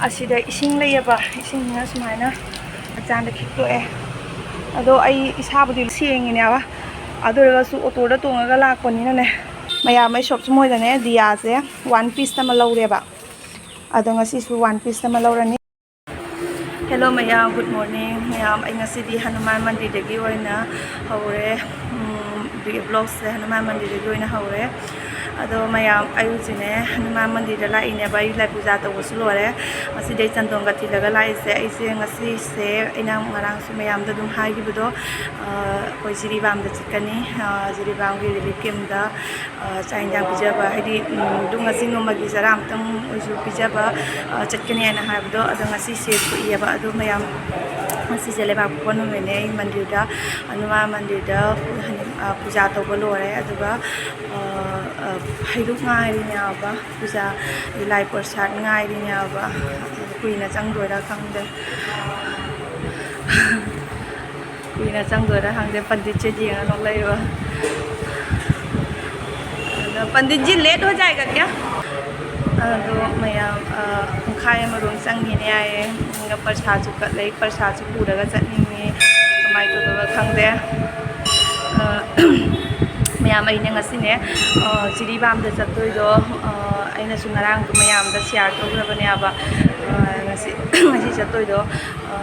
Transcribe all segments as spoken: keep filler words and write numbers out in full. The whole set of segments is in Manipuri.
ꯑꯁꯤꯗ ꯏꯁꯤꯡ ꯂꯩꯌꯦꯕ, ꯏꯁꯤꯡꯁꯤꯅ ꯁꯨꯃꯥꯏꯅ ꯃꯆꯥꯟꯗ ꯈꯤꯛꯇꯣꯛꯑꯦ꯫ ꯑꯗꯣ ꯑꯩ ꯏꯁꯥꯕꯨꯗꯤ ꯁꯦꯡꯉꯤꯅꯦꯕ, ꯑꯗꯨ ꯑꯣꯏꯔꯒꯁꯨ ꯑꯣꯇꯣꯗ ꯇꯣꯡꯉꯒ ꯂꯥꯛꯄꯅꯤꯅꯅꯦ꯫ ꯃꯌꯥꯝ, ꯑꯩ ꯁꯣꯞꯁꯨ ꯃꯣꯏꯗꯅꯦ ꯗꯤꯌꯥꯁꯦ ꯋꯥꯟ ꯄꯤꯁ ꯑꯃ ꯂꯧꯔꯦꯕ꯫ ꯑꯗꯣ ꯉꯁꯤꯁꯨ ꯋꯥꯟ ꯄꯤꯁ ꯑꯃ ꯂꯧꯔꯅꯤ꯫ ꯍꯦꯜꯂꯣ ꯃꯌꯥꯝ, ꯒꯨꯗ ꯃꯣꯔꯅꯤꯡ ꯃꯌꯥꯝ꯫ ꯑꯩ ꯉꯁꯤꯗꯤ ꯍꯅꯨꯃꯥꯟ ꯃꯟꯗꯤꯔꯗꯒꯤ ꯑꯣꯏꯅ ꯍꯧꯔꯦ꯫ ꯎꯝ, ꯕ꯭ꯂꯣꯒꯁꯦ ꯍꯅꯨꯃꯥꯟ ꯃꯟꯗꯤꯔꯗꯒꯤ ꯑꯣꯏꯅ ꯍꯧꯔꯦ꯫ ꯑꯗꯣ ꯃꯌꯥꯝ, ꯑꯩ ꯍꯧꯖꯤꯛꯅꯦ ꯍꯅꯨꯃꯥꯟ ꯃꯟꯗꯤꯔꯗ ꯂꯥꯛꯏꯅꯦꯕ꯫ ꯑꯩ ꯂꯥꯏ ꯄꯨꯖꯥ ꯇꯧꯕꯁꯨ ꯂꯣꯏꯔꯦ꯫ ꯉꯁꯤꯗꯤ ꯑꯩ ꯆꯟꯗꯣꯟꯒ ꯊꯤꯜꯂꯒ ꯂꯥꯛꯏꯁꯦ꯫ ꯑꯩꯁꯦ ꯉꯁꯤꯁꯦ, ꯑꯩꯅ ꯉꯔꯥꯡꯁꯨ ꯃꯌꯥꯝꯗ ꯑꯗꯨꯝ ꯍꯥꯏꯈꯤꯕꯗꯣ, ꯑ, ꯑꯩꯈꯣꯏ ꯖꯤꯔꯤꯕꯥꯝꯗ ꯆꯠꯀꯅꯤ꯫ ꯑ, ꯖꯤꯔꯤꯕꯥꯝꯒꯤ ꯔꯤꯂꯤꯐ ꯀꯦꯝꯗ, ꯑ, ꯆꯥꯛ ꯏꯟꯖꯥꯡ ꯄꯤꯖꯕ, ꯍꯥꯏꯗꯤ, ꯎꯝ, ꯑꯗꯨꯝ ꯉꯁꯤ ꯅꯣꯡꯃꯒꯤ ꯆꯔꯥ ꯑꯃꯇꯪ ꯑꯣꯏꯁꯨ ꯄꯤꯖꯕ, ꯑ, ꯆꯠꯀꯅꯤ ꯍꯥꯏꯅ ꯍꯥꯏꯕꯗꯣ꯫ ꯑꯗꯣ ꯉꯁꯤꯁꯦ ꯊꯣꯛꯏꯑꯕ꯫ ꯑꯗꯣ ꯃꯌꯥꯝ, ꯉꯁꯤꯁꯦ ꯂꯩꯕꯥꯛꯄꯣꯛꯄ ꯅꯨꯃꯤꯠꯅꯦ꯫ ꯑꯩ ꯃꯟꯗꯤꯔꯗ, ꯍꯅꯨꯃꯥꯟ ꯃꯟꯗꯤꯔꯗ, ꯑ, ꯄꯨꯖꯥ ꯇꯧꯕ ꯂꯣꯏꯔꯦ꯫ ꯑꯗꯨꯒ, ꯑ, ꯑ, ꯍꯩꯔꯨꯛ ꯉꯥꯏꯔꯤꯅꯦꯕ꯫ ꯄꯨꯖꯥ, ꯂꯥꯏ ꯄ꯭ꯔꯁꯥꯗ ꯉꯥꯏꯔꯤꯅꯦꯕ꯫ ꯀꯨꯏꯅ ꯆꯪꯗꯣꯏꯔꯥ ꯈꯪꯗꯦ꯫ ꯀꯨꯏꯅ ꯆꯪꯗꯣꯏꯔꯥ ꯈꯪꯗꯦ꯫ ꯄꯟꯗꯤꯠꯁꯦ ꯌꯦꯡꯉ ꯅꯣꯛꯂꯛꯏꯕ꯫ ꯑꯗꯣ, "ꯄꯟꯗꯤꯠ ꯖꯤ, ꯂꯦꯠ ꯍꯣ ꯖꯥꯏꯒꯥ ꯀꯌꯥ?" ꯑꯗꯣ ꯃꯌꯥꯝ, ꯑ, ꯄꯨꯡꯈꯥꯏ ꯑꯃꯔꯣꯝ ꯆꯪꯉꯤꯅꯦ ꯍꯥꯏꯌꯦ꯫ ꯑꯗꯨꯒ ꯄ꯭ꯔꯁꯥꯗꯁꯨ ꯀꯠꯂꯦ, ꯄ꯭ꯔꯁꯥꯗꯁꯨ ꯄꯨꯔꯒ ꯆꯠꯅꯤꯡꯉꯦ꯫ ꯀꯃꯥꯏꯅ ꯇꯧꯗꯣꯏꯕ ꯈꯪꯗꯦ꯫ ꯑ, ꯃꯌꯥꯝ, ꯑꯩꯅ ꯉꯁꯤꯅꯦ, ꯑ, ꯖꯤꯔꯤꯕꯥꯝꯗ ꯆꯠꯇꯣꯏꯗꯣ, ꯑ, ꯑꯩꯅꯁꯨ ꯉꯔꯥꯡꯗꯣ ꯃꯌꯥꯝꯗ ꯁꯤꯌꯥꯔ ꯇꯧꯈ꯭ꯔꯕꯅꯦꯕ꯫ ꯑ, ꯉꯁꯤ, ꯉꯁꯤ ꯆꯠꯇꯣꯏꯗꯣ, ꯑ,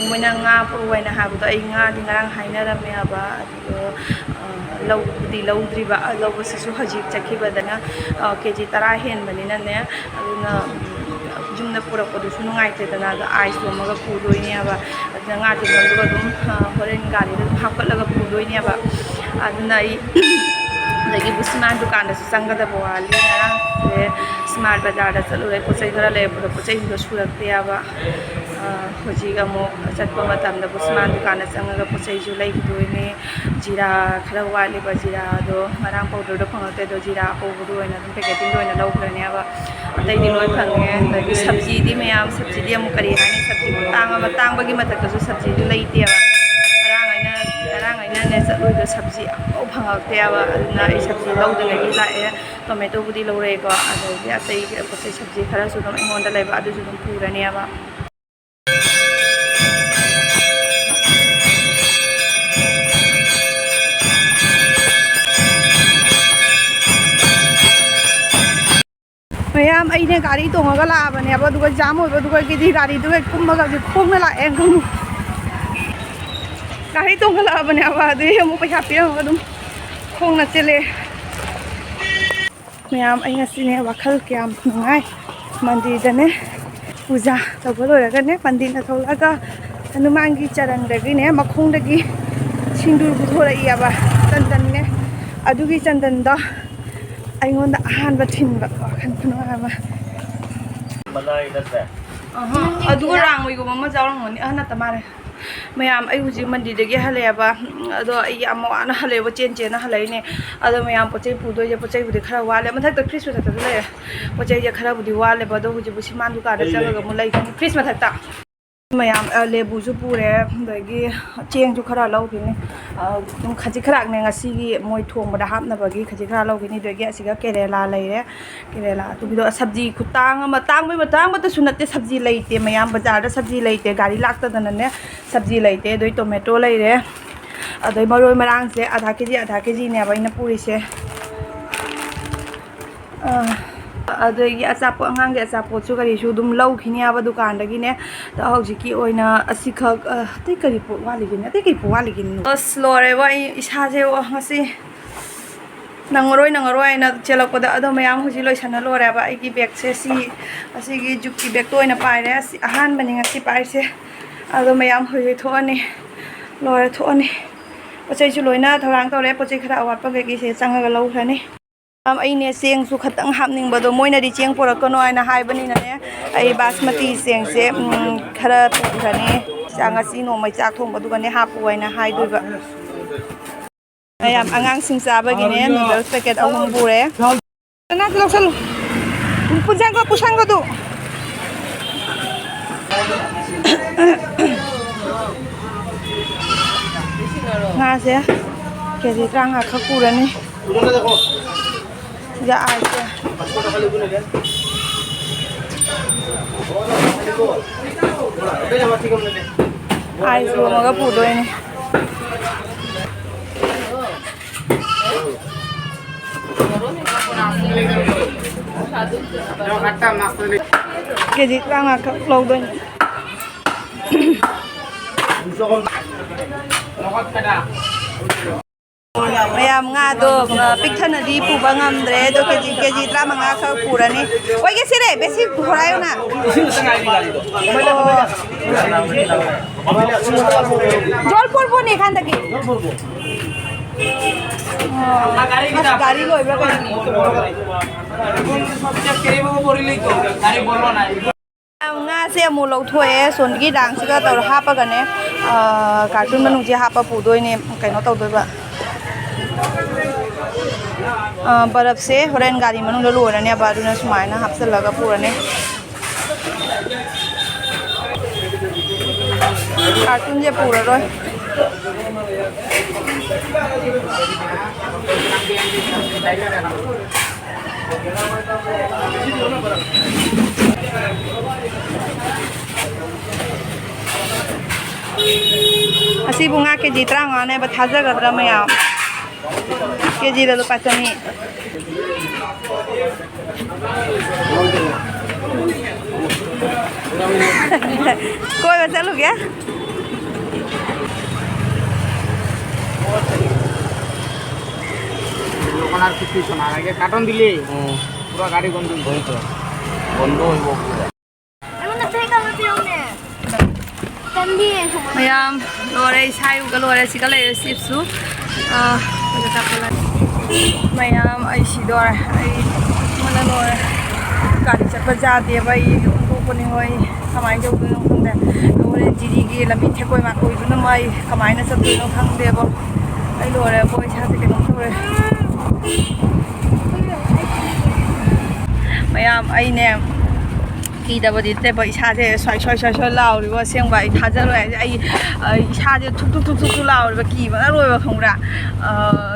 ꯃꯣꯏꯅ ꯉꯥ ꯄꯨꯔꯛꯑꯣ ꯍꯥꯏꯅ ꯍꯥꯏꯕꯗꯣ, ꯑꯩ ꯉꯥꯗꯤ ꯉꯔꯥꯡ ꯍꯥꯏꯅꯔꯝꯃꯦꯕ꯫ ꯑꯗꯣ, ꯑ, ꯂꯧꯕꯨꯗꯤ ꯂꯧꯗ꯭ꯔꯤꯕ, ꯂꯧꯕꯁꯤꯁꯨ ꯍꯧꯖꯤꯛ ꯆꯠꯈꯤꯕꯗꯅ, ꯑ, ꯀꯦ ꯖꯤ ꯇꯔꯥ ꯍꯦꯟꯕꯅꯤꯅꯅꯦ꯫ ꯑꯗꯨꯅ, ꯎꯝ, ꯌꯨꯝꯗ ꯄꯨꯔꯛꯄꯗꯨꯁꯨ ꯅꯨꯡꯉꯥꯏꯇꯦꯗꯅ, ꯑꯗꯣ ꯑꯥꯏꯁ ꯌꯣꯝꯃꯒ ꯄꯨꯗꯣꯏꯅꯦꯕ꯫ ꯑꯗꯨꯅ ꯉꯥ ꯇꯤꯡꯐꯝꯗꯨꯒ ꯑꯗꯨꯝ, ꯑ, ꯍꯣꯔꯦꯟ ꯒꯥꯔꯤꯗ ꯑꯗꯨꯝ ꯍꯥꯞꯀꯠꯂꯒ ꯄꯨꯗꯣꯏꯅꯦꯕ꯫ ꯑꯗꯨꯅ ꯑꯩ ꯑꯗꯒꯤ ꯕꯨꯁꯤꯃꯥꯟ ꯗꯨꯀꯥꯟꯗꯁꯨ ꯆꯪꯒꯗꯕ ꯋꯥꯠꯂꯤ꯫ ꯉꯔꯥꯡꯁꯦ ꯁ꯭ꯃꯥꯔꯠ ꯕꯖꯥꯔꯗ ꯆꯠꯂꯨꯔꯦ, ꯄꯣꯠ ꯆꯩ ꯈꯔ ꯂꯩꯔꯛꯄꯗꯣ ꯄꯣꯠ ꯆꯩꯁꯤꯡꯗꯣ ꯁꯨꯔꯛꯇꯦꯕ꯫ ꯑ, ꯍꯧꯖꯤꯛ ꯑꯃꯨꯛ ꯆꯠꯄ ꯃꯇꯝꯗ ꯕꯨꯁꯤꯃꯥꯟ ꯗꯨꯀꯥꯟꯗ ꯆꯪꯉꯒ ꯄꯣꯠ ꯆꯩꯁꯨ ꯂꯩꯈꯤꯗꯣꯏꯅꯦ꯫ ꯖꯤꯔꯥ ꯈꯔ ꯋꯥꯠꯂꯤꯕ, ꯖꯤꯔꯥꯗꯣ ꯉꯔꯥꯡ ꯄꯥꯎꯗꯔꯗꯣ ꯐꯪꯉꯛꯇꯦ, ꯑꯗꯣ ꯖꯤꯔꯥ ꯑꯄꯧꯕꯗꯣ ꯑꯣꯏꯅ ꯑꯗꯨꯝ ꯄꯦꯀꯦꯠꯇꯤꯡꯗ ꯑꯣꯏꯅ ꯂꯧꯈ꯭ꯔꯅꯦꯕ꯫ ꯑꯇꯩꯗꯤ ꯂꯣꯏ ꯐꯪꯉꯦ꯫ ꯑꯗꯒꯤ ꯁꯕꯖꯤꯗꯤ ꯃꯌꯥꯝ, ꯁꯕꯖꯤꯗꯤ ꯑꯃꯨꯛ ꯀꯔꯤ ꯍꯥꯏꯅꯤ, ꯁꯕꯖꯤ ꯇꯥꯡꯉꯕ, ꯇꯥꯡꯕꯒꯤ ꯃꯊꯛꯇꯁꯨ ꯁꯕꯖꯤꯗꯨ ꯂꯩꯇꯦꯕ꯫ ꯉꯔꯥꯡ ꯑꯩꯅ, ꯉꯔꯥꯡ ꯑꯩꯅ ꯆꯠꯂꯨꯏꯗꯣ ꯁꯕꯖꯤ ꯑꯃꯐꯥꯎ ꯐꯪꯉꯛꯇꯦꯕ꯫ ꯑꯗꯨꯅ ꯑꯩ ꯁꯕꯖꯤ ꯂꯧꯗꯅꯒꯤ ꯂꯥꯛꯑꯦ꯫ ꯇꯣꯃꯦꯇꯣꯕꯨꯗꯤ ꯂꯧꯔꯛꯑꯦꯀꯣ, ꯑꯗꯩꯗꯤ ꯑꯇꯩ ꯄꯣꯠ ꯆꯩ, ꯁꯕꯖꯤ ꯈꯔꯁꯨ ꯑꯗꯨꯝ ꯑꯩꯉꯣꯟꯗ ꯂꯩꯕ, ꯑꯗꯨꯁꯨ ꯑꯗꯨꯝ ꯄꯨꯔꯅꯦꯕ꯫ ꯃꯌꯥꯝ, ꯑꯩꯅꯦ ꯒꯥꯔꯤ ꯇꯣꯡꯉꯒ ꯂꯥꯛꯑꯕꯅꯦꯕ, ꯑꯗꯨꯒ ꯖꯥꯝ ꯑꯣꯏꯕ, ꯑꯗꯨꯒ ꯒꯤꯗꯤ ꯒꯥꯔꯤꯗꯨꯒ ꯈꯣꯡꯅ ꯂꯥꯛꯑꯦ꯫ ꯈꯪꯉꯨ, ꯒꯥꯔꯤ ꯇꯣꯡꯉ ꯂꯥꯛꯑꯕꯅꯦꯕ, ꯑꯗꯨꯒꯤ ꯑꯃꯨꯛ ꯄꯩꯁꯥ ꯄꯤꯔꯝꯃꯒ ꯑꯗꯨꯝ ꯈꯣꯡꯅ ꯆꯦꯜꯂꯦ꯫ ꯃꯌꯥꯝ, ꯑꯩ ꯉꯁꯤꯅꯦ ꯋꯥꯈꯜ ꯀꯌꯥꯝ ꯅꯨꯡꯉꯥꯏ꯫ ꯃꯟꯗꯤꯔꯗꯅꯦ ꯄꯨꯖꯥ ꯇꯧꯕ ꯂꯣꯏꯔꯒꯅꯦ, ꯃꯟꯗꯤꯔꯅ ꯊꯣꯛꯂꯛꯑꯒ ꯍꯅꯨꯃꯥꯟꯒꯤ ꯆꯔꯟꯗꯒꯤꯅꯦ, ꯃꯈꯣꯡꯗꯒꯤ ꯁꯤꯡꯗꯨꯔ ꯄꯨꯊꯣꯔꯛꯏꯑꯕ, ꯆꯟꯗꯟꯅꯦ꯫ ꯑꯗꯨꯒꯤ ꯆꯟꯗꯟꯗꯣ ꯑꯩꯉꯣꯟꯗ ꯑꯍꯥꯟꯕ ꯊꯤꯟꯕ, ꯋꯥꯈꯜ ꯈꯨꯅꯨꯡꯉꯥꯏ ꯑꯃ꯫ ꯑꯗꯨꯒ ꯔꯥꯡ ꯑꯣꯏꯒꯨꯝꯕ ꯑꯃ ꯌꯥꯎꯔꯝꯒꯅꯤ, ꯑꯍꯟ ꯅꯠꯇ ꯃꯥꯜꯂꯦ꯫ ꯃꯌꯥꯝ, ꯑꯩ ꯍꯧꯖꯤꯛ ꯃꯟꯗꯤꯔꯗꯒꯤ ꯍꯜꯂꯛꯑꯦꯕ꯫ ꯑꯗꯣ ꯑꯩ ꯌꯥꯝ ꯋꯥꯅ ꯍꯜꯂꯛꯑꯦꯕ, ꯆꯦꯟ ꯆꯦꯟꯅ ꯍꯜꯂꯛꯏꯅꯦ꯫ ꯑꯗꯣ ꯃꯌꯥꯝ, ꯄꯣꯠ ꯆꯩ ꯄꯨꯗꯣꯏꯁꯦ, ꯄꯣꯠ ꯆꯩꯕꯨꯗꯤ ꯈꯔ ꯋꯥꯠꯂꯦ, ꯃꯊꯛꯇ ꯐ꯭ꯔꯤꯖ ꯃꯊꯛꯇꯁꯨ ꯂꯩꯔꯦ꯫ ꯄꯣꯠ ꯆꯩꯁꯦ ꯈꯔꯕꯨꯗꯤ ꯋꯥꯠꯂꯦꯕ, ꯑꯗꯣ ꯍꯧꯖꯤꯛ ꯕꯨꯁꯤꯃꯥꯟ ꯗꯨꯀꯥꯟꯗ ꯆꯠꯂꯒ ꯑꯃꯨꯛ ꯂꯩꯒꯅꯤ, ꯐ꯭ꯔꯤꯖ ꯃꯊꯛꯇ꯫ ꯃꯌꯥꯝ, ꯑ, ꯂꯦꯕꯨꯁꯨ ꯄꯨꯔꯦ, ꯑꯗꯒꯤ ꯆꯦꯡꯁꯨ ꯈꯔ ꯂꯧꯈꯤꯅꯤ꯫ ꯑ, ꯑꯗꯨꯝ ꯈꯖꯤꯛ ꯈꯔꯥꯛꯅꯦ ꯉꯁꯤꯒꯤ ꯃꯣꯏ ꯊꯣꯡꯕꯗ ꯍꯥꯞꯅꯕꯒꯤ ꯈꯖꯤꯛ ꯈꯔ ꯂꯧꯈꯤꯅꯤ꯫ ꯑꯗꯒꯤ ꯑꯁꯤꯒ ꯀꯦꯔꯦꯂꯥ ꯂꯩꯔꯦ꯫ ꯀꯦꯔꯦꯂꯥ ꯑꯗꯨꯒꯤꯗꯣ ꯁꯕꯖꯤ ꯈꯨꯇꯥꯡ ꯑꯃ, ꯇꯥꯡꯕꯩ ꯃꯇꯥꯡꯕꯇꯁꯨ ꯅꯠꯇꯦ, ꯁꯕꯖꯤ ꯂꯩꯇꯦ ꯃꯌꯥꯝ, ꯕꯖꯥꯔꯗ ꯁꯕꯖꯤ ꯂꯩꯇꯦ, ꯒꯥꯔꯤ ꯂꯥꯛꯇꯗꯅꯅꯦ ꯁꯕꯖꯤ ꯂꯩꯇꯦ꯫ ꯑꯗꯩ ꯇꯣꯃꯦꯇꯣ ꯂꯩꯔꯦ, ꯑꯗꯩ ꯃꯔꯣꯏ ꯃꯔꯥꯡꯁꯦ ꯑꯙꯥ ꯀꯦ ꯖꯤ, ꯑꯙꯥ ꯀꯦ ꯖꯤꯅꯦꯕ ꯑꯩꯅ ꯄꯨꯔꯤꯁꯦ꯫ ꯑꯥ, ꯑꯗꯒꯤ ꯑꯆꯥꯄꯣꯠ, ꯑꯉꯥꯡꯒꯤ ꯑꯆꯥꯄꯣꯠꯁꯨ ꯀꯔꯤꯁꯨ ꯑꯗꯨꯝ ꯂꯧꯈꯤꯅꯤ ꯍꯥꯏꯕ ꯗꯨꯀꯥꯟꯗꯒꯤꯅꯦ꯫ ꯑꯗꯣ ꯍꯧꯖꯤꯛꯀꯤ ꯑꯣꯏꯅ ꯑꯁꯤꯈꯛ, ꯑ, ꯑꯇꯩ ꯀꯔꯤ ꯄꯣꯠ ꯋꯥꯠꯂꯤꯒꯦꯅꯦ? ꯑꯇꯩ ꯀꯔꯤ ꯄꯣꯠ ꯋꯥꯠꯂꯤꯒꯦꯅꯣ? ꯑꯁ, ꯂꯣꯏꯔꯦꯕ, ꯑꯩ ꯏꯁꯥꯁꯦ ꯉꯁꯤ ꯅꯪꯉꯔꯣꯏ, ꯅꯪꯉꯔꯣꯏ ꯍꯥꯏꯅ ꯆꯦꯜꯂꯛꯄꯗ꯫ ꯑꯗꯣ ꯃꯌꯥꯝ, ꯍꯧꯖꯤꯛ ꯂꯣꯏꯁꯟꯅ ꯂꯣꯏꯔꯦꯕ꯫ ꯑꯩꯒꯤ ꯕꯦꯒꯁꯦ ꯁꯤ, ꯑꯁꯤꯒꯤ ꯖꯨꯠꯀꯤ ꯕꯦꯒꯇꯣ ꯑꯣꯏꯅ ꯄꯥꯏꯔꯦ꯫ ꯑꯁꯤ ꯑꯍꯥꯟꯕꯅꯤ ꯉꯁꯤ ꯄꯥꯏꯔꯤꯁꯦ꯫ ꯑꯗꯣ ꯃꯌꯥꯝ, ꯍꯧꯖꯤꯛ ꯊꯣꯛꯑꯅꯤ, ꯂꯣꯏꯔꯦ, ꯊꯣꯛꯑꯅꯤ꯫ ꯄꯣꯠ ꯆꯩꯁꯨ ꯂꯣꯏꯅ ꯊꯧꯔꯥꯡ ꯇꯧꯔꯦ꯫ ꯄꯣꯠ ꯆꯩ ꯈꯔ ꯑꯋꯥꯠꯄ ꯀꯩꯀꯩꯁꯦ ꯆꯪꯉꯒ ꯂꯧꯈ꯭ꯔꯅꯤ꯫ ꯃꯌꯥꯝ, ꯑꯩꯅꯦ ꯆꯦꯡꯁꯨ ꯈꯇꯪ ꯍꯥꯞꯅꯤꯡꯕꯗꯣ, ꯃꯣꯏꯅꯗꯤ ꯆꯦꯡ ꯄꯨꯔꯛꯀꯅꯣ ꯍꯥꯏꯅ ꯍꯥꯏꯕꯅꯤꯅꯅꯦ, ꯑꯩ ꯕꯥꯁꯃꯇꯤ ꯆꯦꯡꯁꯦ, ꯎꯝ, ꯈꯔ ꯄꯨꯈ꯭ꯔꯅꯤ꯫ ꯆꯥꯛ, ꯉꯁꯤ ꯅꯣꯡꯃꯩ ꯆꯥꯛ ꯊꯣꯡꯕꯗꯨꯒꯅꯦ ꯍꯥꯞꯄꯨ ꯍꯥꯏꯅ ꯍꯥꯏꯗꯣꯏꯕ꯫ ꯃꯌꯥꯝ, ꯑꯉꯥꯡꯁꯤꯡ ꯆꯥꯕꯒꯤꯅꯦ ꯅꯨꯗꯜꯁ ꯄꯦꯀꯦꯠ ꯑꯍꯨꯝ ꯄꯨꯔꯦ꯫ ꯀꯅꯥꯗ ꯂꯧꯁꯜꯂꯨ? ꯄꯨꯟꯁꯥꯡꯒꯣ, ꯄꯨꯁꯥꯡꯒꯣꯗꯨ꯫ ꯉꯥꯁꯦ ꯀꯦ ꯖꯤ ꯇꯔꯥꯃꯉꯥ ꯈꯛ ꯄꯨꯔꯅꯤ꯫ ꯁꯤꯗ ꯑꯥꯏꯁꯁꯦ꯫ ꯑꯥꯏꯁ ꯌꯣꯝꯃꯒ ꯄꯨꯗꯣꯏꯅꯦ꯫ ꯀꯦ ꯖꯤ ꯇꯔꯥꯃꯉꯥ ꯈꯛ ꯂꯧꯗꯣꯏꯅꯦ꯫ ꯃꯌꯥꯝ ꯉꯥꯗꯣ, ꯑ, ꯄꯤꯛ ꯊꯟꯅꯗꯤ ꯄꯨꯕ ꯉꯝꯗ꯭ꯔꯦ, ꯑꯗꯣ ꯀꯦ ꯖꯤ, ꯀꯦ ꯖꯤ ꯇꯔꯥꯃꯉꯥ ꯈꯛ ꯄꯨꯔꯅꯤ꯫ ꯑꯣꯏꯒꯦ ꯁꯤꯔꯦ, ꯕꯦꯁꯤ ꯍꯣꯔꯥꯏꯌꯣꯅ꯫ ꯑꯣ꯫ ꯖꯣꯜ ꯄꯨꯔꯕꯣꯅꯦ ꯈꯟꯗꯒꯤ꯫ ꯑꯣ, ꯑꯁ, ꯒꯥꯔꯤ ꯂꯣꯏꯕ꯭ꯔꯥ ꯀꯩꯅꯣ? ꯉꯥꯁꯦ ꯑꯃꯨꯛ ꯂꯧꯊꯣꯛꯑꯦ, ꯁꯣꯝꯒꯤ ꯗꯥꯡꯁꯤꯒ ꯇꯧꯔ ꯍꯥꯞꯄꯒꯅꯦ, ꯑ, ꯀꯥꯔꯇꯨꯟ ꯃꯅꯨꯡꯁꯦ ꯍꯥꯞꯄ ꯄꯨꯗꯣꯏꯅꯦ, ꯀꯩꯅꯣ ꯇꯧꯗꯣꯏꯕ꯫ ꯑ, ꯕꯔꯞꯁꯦ ꯍꯣꯔꯦꯟ ꯒꯥꯔꯤ ꯃꯅꯨꯡꯗ ꯂꯣꯏꯔꯅꯦꯕ, ꯑꯗꯨꯅ ꯁꯨꯃꯥꯏꯅ ꯍꯥꯞꯆꯤꯜꯂꯒ ꯄꯨꯔꯅꯤ꯫ ꯀꯥꯔꯇꯨꯟꯁꯦ ꯄꯨꯔꯔꯣꯏ꯫ ꯑꯁꯤꯕꯨ ꯉꯥ ꯀꯦ ꯖꯤ ꯇꯔꯥꯃꯉꯥꯅꯦꯕ, ꯊꯥꯖꯒꯗ꯭ꯔꯥ ꯃꯌꯥꯝ? ꯀꯦ ꯖꯤꯗ ꯂꯨꯄꯥ ꯆꯅꯤ꯫ ꯀꯣꯏꯕ ꯆꯠꯂꯨꯒꯦ꯫ দোকান আর কিছু শোনা আগে কার্টন দিলে পুরো গাড়ি বন্ধ হয়ে যায়। বন্ধ হইব পুরো। ꯃꯌꯥꯝ ꯂꯣꯏꯔꯦ, ꯏꯁꯥ ꯏꯔꯨꯒ ꯂꯣꯏꯔꯦ꯫ ꯁꯤꯒ ꯂꯩꯔꯦ ꯆꯤꯞꯁꯨ꯫ ꯑꯥ, ꯑꯗꯨꯒ ꯆꯥꯛ ꯆꯥꯅꯔꯦ꯫ ꯃꯌꯥꯝ ꯑꯩ ꯁꯤꯗꯣꯔꯦ꯫ ꯑꯩ ꯃꯅ ꯂꯣꯏꯔꯦ꯫ ꯒꯥꯔꯤ ꯆꯠꯄ ꯌꯥꯗꯦꯕ꯫ ꯑꯩ ꯑꯣꯟꯊꯣꯛꯄꯅꯤ ꯍꯣꯏ꯫ ꯀꯃꯥꯏꯅ ꯇꯧꯗꯣꯏꯅꯣ ꯈꯪꯗꯦ꯫ ꯍꯣꯔꯦꯟ ꯖꯤꯔꯤꯒꯤ ꯂꯝꯕꯤ ꯊꯦꯛꯀꯣꯏ ꯃꯥꯀꯣꯏꯗꯨꯅ ꯃꯥꯏ ꯀꯃꯥꯏꯅ ꯆꯠꯇꯣꯏꯅꯣ ꯈꯪꯗꯦꯕ꯫ ꯑꯩ ꯂꯣꯏꯔꯦ꯫ ꯕꯣ, ꯏꯁꯥꯁꯦ ꯀꯩꯅꯣꯝ ꯇꯧꯔꯦ꯫ ꯃꯌꯥꯝ ꯑꯩꯅꯦ ꯀꯤꯗꯕꯗꯤ ꯅꯠꯇꯦꯕ, ꯏꯁꯥꯁꯦ ꯁ꯭ꯋꯥꯏ ꯁ꯭ꯋꯥꯏ ꯁ꯭ꯋꯥꯏ ꯁ꯭ꯋꯥꯏ ꯂꯥꯎꯔꯤꯕ꯫ ꯑꯁꯦꯡꯕ ꯑꯩ ꯊꯥꯖꯔꯣꯏ ꯍꯥꯏꯁꯦ꯫ ꯑꯩ, ꯑ, ꯏꯁꯥꯁꯦ ꯊꯨꯛ ꯊꯨꯛ ꯊꯨꯛ ꯊꯨꯛ ꯊꯨꯛ ꯂꯥꯎꯔꯤꯕ, ꯀꯤꯕꯅ ꯂꯣꯏꯕ, ꯈꯪꯕ꯭ꯔꯥ? ꯑ,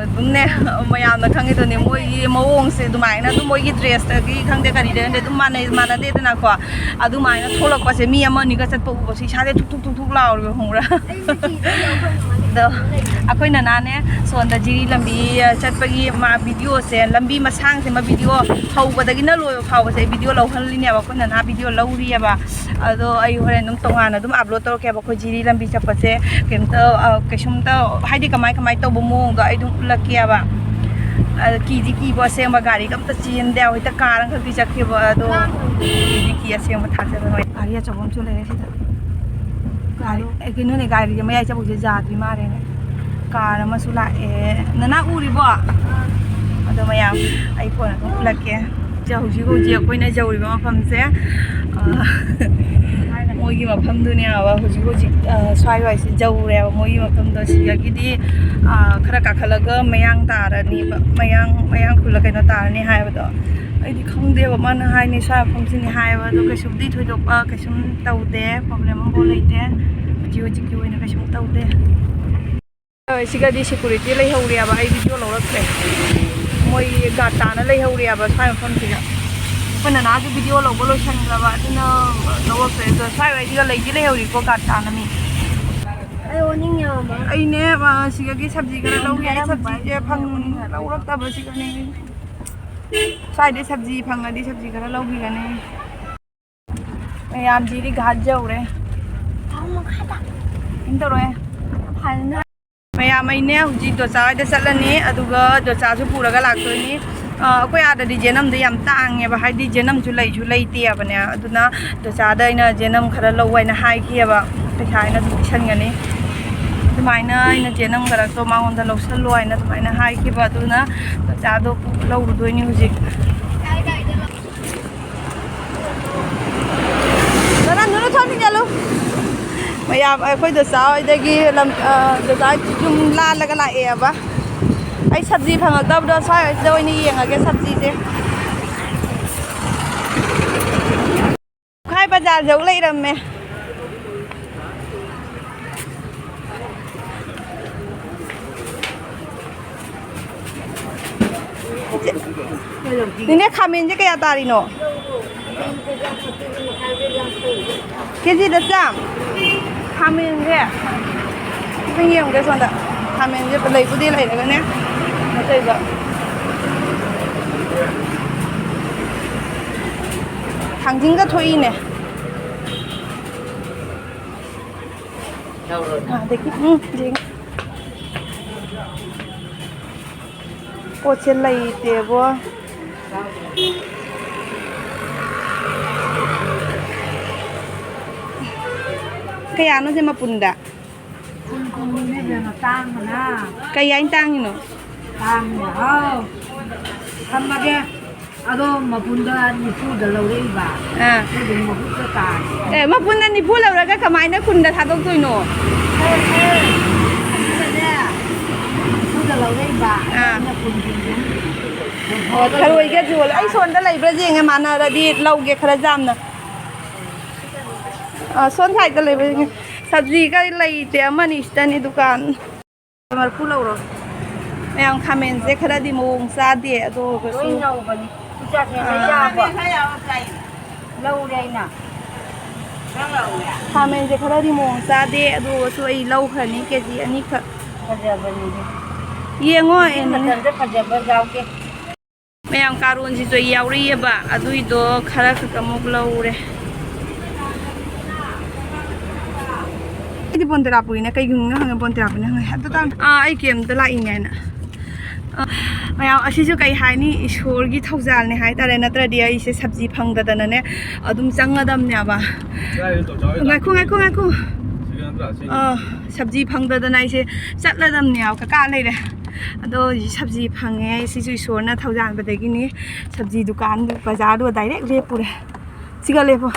ꯑꯗꯨꯝꯅꯦ, ꯃꯌꯥꯝꯅ ꯈꯪꯉꯤꯗꯨꯅꯦ, ꯃꯣꯏꯒꯤ ꯃꯑꯣꯡꯁꯦ ꯑꯗꯨꯃꯥꯏꯅ ꯑꯗꯨꯝ, ꯃꯣꯏꯒꯤ dress ꯇꯒꯤ ꯈꯪꯗꯦ, ꯀꯔꯤꯗꯒꯤ ꯈꯪꯗꯦ, ꯑꯗꯨꯝ ꯃꯥꯟꯅꯩ, ꯃꯥꯟꯅꯗꯦꯗꯅꯀꯣ꯫ ꯑꯗꯨꯃꯥꯏꯅ ꯊꯣꯛꯂꯛꯄꯁꯦ, ꯃꯤ ꯑꯃ ꯑꯅꯤꯒ ꯆꯠꯄ ꯎꯕꯁꯦ ꯏꯁꯥꯁꯦ ꯊꯨꯛ ꯊꯨꯛ ꯊꯨꯛ ꯊꯨꯛ ꯂꯥꯎꯔꯤꯕ, ꯈꯪꯕ꯭ꯔꯥ? ꯑꯗꯣ ꯑꯩꯈꯣꯏ ꯅꯅꯥꯅꯦ, ꯁꯣꯝꯗ ꯖꯤꯔꯤ ꯂꯝꯕꯤ, ꯑ, ꯆꯠꯄꯒꯤ ꯃꯥ video ꯁꯦ, ꯂꯝꯕꯤ ꯃꯁꯥꯡꯁꯤꯃ video ꯍꯧꯕꯗꯒꯤꯅ ꯂꯣꯏꯕ ꯐꯥꯎꯕꯁꯦ ꯑꯩ video ꯂꯧꯍꯜꯂꯤꯅꯦꯕ꯫ ꯑꯩꯈꯣꯏ ꯅꯅꯥ video ꯂꯧꯔꯤꯑꯕ꯫ ꯑꯗꯣ ꯑꯩ ꯍꯣꯔꯦꯟ ꯑꯗꯨꯝ ꯇꯣꯉꯥꯟꯅ ꯑꯗꯨꯝ upload ꯇꯧꯔꯛꯀꯦꯕ꯫ ꯑꯩꯈꯣꯏ ꯖꯤꯔꯤ ꯂꯝꯕꯤ ꯆꯠꯄꯁꯦ ꯀꯩꯝꯇ, ꯑ, ꯀꯩꯁꯨꯝꯇ, ꯍꯥꯏꯗꯤ ꯀꯃꯥꯏ ꯀꯃꯥꯏ ꯇꯧꯕ ꯃꯑꯣꯡꯗꯣ ꯑꯩ ꯑꯗꯨꯝ ꯎꯠꯂꯛꯀꯦꯕ꯫ ꯑꯗ ꯀꯤꯗꯤ ꯀꯤꯕ, ꯑꯁꯦꯡꯕ ꯒꯥꯔꯤꯒ ꯑꯝꯇ ꯆꯦꯟꯗꯦ꯫ ꯍꯦꯛꯇ car ꯑꯃꯈꯛꯇꯤ ꯆꯠꯈꯤꯕ, ꯑꯗꯣ ꯀꯤꯗꯤ ꯀꯤ, ꯑꯁꯦꯡꯕ ꯊꯥꯖꯕ ꯉꯝꯗꯦ꯫ ꯒꯥꯔꯤ ꯑꯆꯧꯕ ꯑꯃꯁꯨ ꯂꯩꯔꯦ ꯁꯤꯗ꯫ ꯒꯥꯔꯤ, ꯑꯦ, ꯀꯩꯅꯣꯅꯦ, ꯒꯥꯔꯤꯁꯦ ꯃꯌꯥꯏ ꯆꯕꯨꯛꯁꯦ ꯌꯥꯗ꯭ꯔꯤ ꯃꯥꯜꯂꯦꯅꯦ꯫ Car ꯑꯃꯁꯨ ꯂꯥꯛꯑꯦ꯫ ꯅꯅꯥ ꯎꯔꯤꯕꯣ? ꯑꯗꯣ ꯃꯌꯥꯝ, ꯑꯩ ꯀꯣꯟꯅ ꯑꯗꯨꯝ ꯎꯠꯂꯛꯀꯦ꯫ ꯁꯦ, ꯍꯧꯖꯤꯛ ꯍꯧꯖꯤꯛ ꯑꯩꯈꯣꯏꯅ ꯌꯧꯔꯤꯕ ꯃꯐꯝꯁꯦ, ꯑ, ꯃꯣꯏꯒꯤ ꯃꯐꯝꯗꯨꯅꯦꯕ꯫ ꯍꯧꯖꯤꯛ ꯍꯧꯖꯤꯛ, ꯑ, ꯁ꯭ꯋꯥꯏ ꯋꯥꯏꯁꯦ ꯌꯧꯔꯦꯕ ꯃꯣꯏꯒꯤ ꯃꯐꯝꯗꯣ꯫ ꯁꯤꯗꯒꯤꯗꯤ, ꯑ, ꯈꯔ ꯀꯥꯈꯠꯂꯒ ꯃꯌꯥꯡ ꯇꯥꯔꯅꯤꯕ, ꯃꯌꯥꯡ, ꯃꯌꯥꯡ ꯈꯨꯜꯂ ꯀꯩꯅꯣ ꯇꯥꯔꯅꯤ ꯍꯥꯏꯕꯗꯣ꯫ ꯑꯩꯗꯤ ꯈꯪꯗꯦꯕ, ꯃꯥꯅ ꯍꯥꯏꯅꯤ ꯁ꯭ꯋꯥꯏ ꯃꯐꯝꯁꯤꯅꯤ ꯍꯥꯏꯕ꯫ ꯑꯗꯣ ꯀꯩꯁꯨꯕꯨꯗꯤ ꯊꯣꯏꯗꯣꯛꯄ ꯀꯩꯁꯨꯝ ꯇꯧꯗꯦ, problem ꯑꯃꯐꯥꯎ ꯂꯩꯇꯦ꯫ ꯍꯧꯖꯤꯛ ꯍꯧꯖꯤꯛꯀꯤ ꯑꯣꯏꯅ ꯀꯩꯁꯨꯝ ꯇꯧꯗꯦ꯫ ꯁꯤꯒꯗꯤ security ꯂꯩꯍꯧꯔꯤꯑꯕ, ꯑꯩ video ꯂꯧꯔꯛꯇ꯭ꯔꯦ꯫ ꯃꯣꯏ guard ꯇꯥꯅ ꯂꯩꯍꯧꯔꯤꯑꯕ ꯁ꯭ꯋꯥꯏ ꯃꯐꯝꯁꯤꯗ꯫ ꯑꯩꯈꯣꯏ ꯅꯅꯥꯁꯨ video ꯂꯧꯕ ꯂꯣꯏꯁꯟꯈ꯭ꯔꯕ, ꯑꯗꯨꯅ ꯂꯧꯔꯛꯇ꯭ꯔꯦ꯫ ꯑꯗꯣ ꯁ꯭ꯋꯥꯏ ꯋꯥꯏꯁꯤꯒ ꯂꯩꯗꯤ ꯂꯩꯍꯧꯔꯤꯀꯣ guard ꯇꯥꯅ ꯃꯤ꯫ ꯑꯩ ꯑꯣꯅꯤꯡꯉꯦ, ꯃꯃꯥ꯫ ꯑꯩꯅꯦ, ꯑ, ꯁꯤꯗꯒꯤ ꯁꯕꯖꯤ ꯈꯔ ꯂꯧꯒꯦ꯫ ꯑꯩ ꯁꯕꯖꯤꯁꯦ ꯐꯪ-, ꯂꯧꯔꯛꯇꯕꯁꯤꯗꯅꯦ꯫ ꯁ꯭ꯋꯥꯏꯗꯩ ꯁꯕꯖꯤ ꯐꯪꯉꯗꯤ ꯁꯕꯖꯤ ꯈꯔ ꯂꯧꯈꯤꯒꯅꯤ꯫ ꯃꯌꯥꯝꯁꯤꯗꯤ guard ꯌꯧꯔꯦ꯫ ꯀꯩꯝ ꯇꯧꯔꯣꯏ꯫ ꯃꯌꯥꯝ, ꯑꯩꯅꯦ ꯍꯧꯖꯤꯛ ꯗꯣꯆꯥ ꯍꯣꯏꯗ ꯆꯠꯂꯅꯤ, ꯑꯗꯨꯒ ꯗꯣꯆꯥꯁꯨ ꯄꯨꯔꯒ ꯂꯥꯛꯇꯣꯏꯅꯤ꯫ ꯑ, ꯑꯩꯈꯣꯏ ꯑꯥꯗꯗꯤ ꯖꯦꯅꯝꯗꯣ ꯌꯥꯝ ꯇꯥꯡꯉꯦꯕ, ꯍꯥꯏꯗꯤ ꯖꯦꯅꯝꯁꯨ ꯂꯩꯁꯨ ꯂꯩꯇꯦꯕꯅꯦ꯫ ꯑꯗꯨꯅ ꯗꯣꯆꯥꯗ ꯑꯩꯅ ꯖꯦꯅꯝ ꯈꯔ ꯂꯧ ꯍꯥꯏꯅ ꯍꯥꯏꯈꯤꯑꯕ, ꯄꯩꯁꯥ ꯑꯩꯅ ꯑꯗꯨꯝ ꯄꯤꯁꯟꯒꯅꯤ꯫ ꯑꯗꯨꯃꯥꯏꯅ ꯑꯩꯅ ꯖꯦꯅꯝ ꯈꯔꯗꯣ ꯃꯉꯣꯟꯗ ꯂꯧꯁꯜꯂꯣ ꯍꯥꯏꯅ ꯑꯗꯨꯃꯥꯏꯅ ꯍꯥꯏꯈꯤꯕ, ꯑꯗꯨꯅ ꯗꯣꯆꯥꯗꯣ ꯂꯧꯔꯨꯗꯣꯏꯅꯤ ꯍꯧꯖꯤꯛ꯫ ꯅꯅꯥ, ꯅꯨꯅꯨ ꯊꯣꯡ ꯊꯤꯡꯖꯜꯂꯨ꯫ ꯃꯌꯥꯝ, ꯑꯩꯈꯣꯏ ꯗꯣꯆꯥ ꯍꯣꯏꯗꯒꯤ ꯂꯝ, ꯑ, ꯗꯣꯆꯥ ꯍꯣꯏ ꯌꯨꯝ ꯂꯥꯜꯂꯒ ꯂꯥꯛꯑꯦꯕ꯫ ꯑꯩ ꯁꯕꯖꯤ ꯐꯪꯉꯛꯇꯕꯗꯣ ꯁ꯭ꯋꯥꯏ ꯍꯣꯏꯁꯤꯗ ꯑꯣꯏꯅ ꯌꯦꯡꯉꯒꯦ ꯁꯕꯖꯤꯁꯦ꯫ ꯕꯖꯥꯔꯗ ꯑꯃꯨꯛ ꯂꯩꯔꯝꯃꯦ꯫ ꯅꯦꯅꯦ, ꯈꯥꯃꯦꯟꯁꯦ ꯀꯌꯥ ꯇꯥꯔꯤꯅꯣ? ꯀꯦꯖꯤꯗ ꯆꯥꯝ꯫ ꯈꯥꯃꯦꯟꯁꯦ ꯑꯝꯇꯪ ꯌꯦꯡꯉꯨꯒꯦ ꯁꯣꯝꯗ꯫ ꯈꯥꯃꯦꯟꯁꯦ ꯂꯩꯕꯨꯗꯤ ꯂꯩꯔꯒꯅꯦ, ꯑꯇꯩꯗ ꯊꯥꯡꯖꯤꯡꯒ ꯊꯣꯛꯏꯅꯦ꯫ ꯑꯗꯒꯤ, ꯎꯝ, ꯌꯦꯡ-, ꯄꯣꯠꯁꯦ ꯂꯩꯇꯦꯕꯣ꯫ ꯀꯌꯥꯅꯣ ꯁꯦ ꯃꯄꯨꯟꯗ? ꯀꯨꯟ ꯀꯨꯟꯅꯤꯅꯦ ꯏꯕꯦꯝꯃ, ꯇꯥꯡꯕꯅ꯫ ꯀꯩ ꯍꯥꯏꯅ ꯇꯥꯡꯉꯤꯅꯣ? ꯇꯥꯡꯕꯅ, ꯍꯥꯎ꯫ ꯊꯝꯃꯒꯦ꯫ ꯑꯗꯣ ꯃꯄꯨꯟꯗ ꯅꯤꯐꯨꯗ ꯂꯧꯔꯛꯏꯕ꯫ ꯑꯥ꯫ ꯑꯗꯨꯗꯤ ꯃꯍꯨꯠꯇ ꯇꯥꯔꯦ꯫ ꯑꯦ, ꯃꯄꯨꯟꯗ ꯅꯤꯐꯨ ꯂꯧꯔꯒ ꯀꯃꯥꯏꯅ ꯀꯨꯟꯗ ꯊꯥꯗꯣꯛꯇꯣꯏꯅꯣ? ꯑꯦ, ꯑꯦ, ꯑꯗꯨꯗꯅꯦ, ꯅꯤꯐꯨꯗ ꯂꯧꯔꯛꯏꯕ꯫ ꯑꯥ꯫ ꯑꯩꯅ ꯀꯨꯟ, ꯀꯨꯟ, ꯀꯨꯟ꯫ ꯑꯣ, ꯊꯔꯣꯏꯒ ꯌꯣꯜꯂꯦ꯫ ꯑꯩ ꯁꯣꯝꯗ ꯂꯩꯕ꯭ꯔꯥ ꯌꯦꯡꯉꯦ, ꯃꯥꯟꯅꯔꯗꯤ ꯂꯧꯒꯦ ꯈꯔ ꯌꯥꯝꯅ꯫ ꯑꯥ, ꯁꯣꯝ ꯁꯥꯏꯗ ꯂꯩꯕ꯭ꯔꯥ ꯌꯦꯡꯉꯦ꯫ ꯁꯕꯖꯤꯒ ꯂꯩꯇꯦ, ꯑꯃꯅꯤ ꯁꯤꯗꯅꯤ ꯗꯨꯀꯥꯟ꯫ ꯃꯔꯐꯨ ꯂꯧꯔꯣ꯫ ꯃꯌꯥꯝ, ꯈꯥꯃꯦꯟꯁꯦ ꯈꯔꯗꯤ ꯃꯑꯣꯡ ꯆꯥꯗꯦ, ꯑꯗꯨ ꯑꯣꯏꯔꯒꯁꯨ ꯂꯣꯏ ꯅꯧꯕꯅꯤ꯫ ꯄꯨꯆꯥ ꯆꯦꯟꯕ ꯑꯥ꯫ ꯌꯥꯕ꯫ ꯂꯧꯔꯦ ꯑꯩꯅ꯫ ꯈꯥꯃꯦꯟꯁꯦ ꯈꯔꯗꯤ ꯃꯑꯣꯡ ꯆꯥꯗꯦ, ꯑꯗꯨ ꯑꯣꯏꯔꯁꯨ ꯑꯩ ꯂꯧꯈ꯭ꯔꯅꯤ ꯀꯦ ꯖꯤ ꯑꯅꯤꯈꯛ꯫ ꯐꯖꯕꯅꯤꯅꯦ꯫ ꯌꯦꯡꯉꯣ, ꯍꯧꯖꯤꯛ ꯑꯦꯅꯤꯅꯦ꯫ ꯃꯇꯝꯗ ꯐꯖꯕ ꯌꯥꯎꯗꯦ꯫ ꯃꯌꯥꯝ, ꯀꯥꯔꯣꯟꯁꯤꯁꯨ ꯑꯩ ꯌꯥꯎꯔꯛꯑꯦꯕ, ꯑꯗꯨꯏꯗꯣ ꯈꯔ ꯈꯛ ꯑꯃꯨꯛ ꯂꯧꯔꯦ꯫ ꯑꯩꯗꯤ ꯕꯣꯟꯇꯦꯔꯥ ꯄꯨꯔꯤꯅꯦ, ꯀꯩꯒꯤꯅꯣ ꯍꯪꯉꯦ, ꯕꯣꯟꯇꯦꯔꯥ ꯄꯨꯔꯤꯅꯦ ꯍꯪꯉꯦ꯫ ꯑꯗꯨ ꯇꯥꯡ-, ꯑꯥ, ꯑꯩ ꯀꯦꯝꯇ ꯂꯥꯛꯏꯅꯦ ꯍꯥꯏꯅ꯫ ꯑ, ꯃꯌꯥꯝ, ꯑꯁꯤꯁꯨ ꯀꯩ ꯍꯥꯏꯅꯤ, ꯏꯁꯣꯔꯒꯤ ꯊꯧꯖꯥꯜꯅꯦ ꯍꯥꯏꯇꯥꯔꯦ, ꯅꯠꯇ꯭ꯔꯗꯤ ꯑꯩꯁꯦ ꯁꯕꯖꯤ ꯐꯪꯗꯗꯅꯅꯦ ꯑꯗꯨꯝ ꯆꯪꯉꯗꯝꯅꯦꯕ꯫ ꯀꯗꯥꯏꯗ ꯇꯧ-, ꯆꯥꯎ-, ꯉꯥꯏꯈꯣ, ꯉꯥꯏꯈꯣ, ꯉꯥꯏꯈꯣ꯫ ꯁꯤꯒ ꯅꯠꯇ꯭ꯔꯥ? ꯁꯤ꯫ ꯑ, ꯁꯕꯖꯤ ꯐꯪꯗꯗꯅ ꯑꯩꯁꯦ ꯆꯠꯂꯗꯝꯅꯦꯕ, ꯀꯀꯥ ꯂꯩꯔꯦ꯫ ꯑꯗꯣ ꯍꯧꯖꯤꯛ ꯁꯕꯖꯤ ꯐꯪꯉꯦ, ꯁꯤꯁꯨ ꯏꯁꯣꯔꯅ ꯊꯧꯖꯥꯟꯕꯗꯒꯤꯅꯤ꯫ ꯁꯕꯖꯤ ꯗꯨꯀꯥꯟꯗꯨ, ꯕꯖꯥꯔꯗꯨ direct ꯂꯦꯞꯄꯨꯔꯦ꯫ ꯁꯤꯒ ꯂꯦꯞꯄꯣ꯫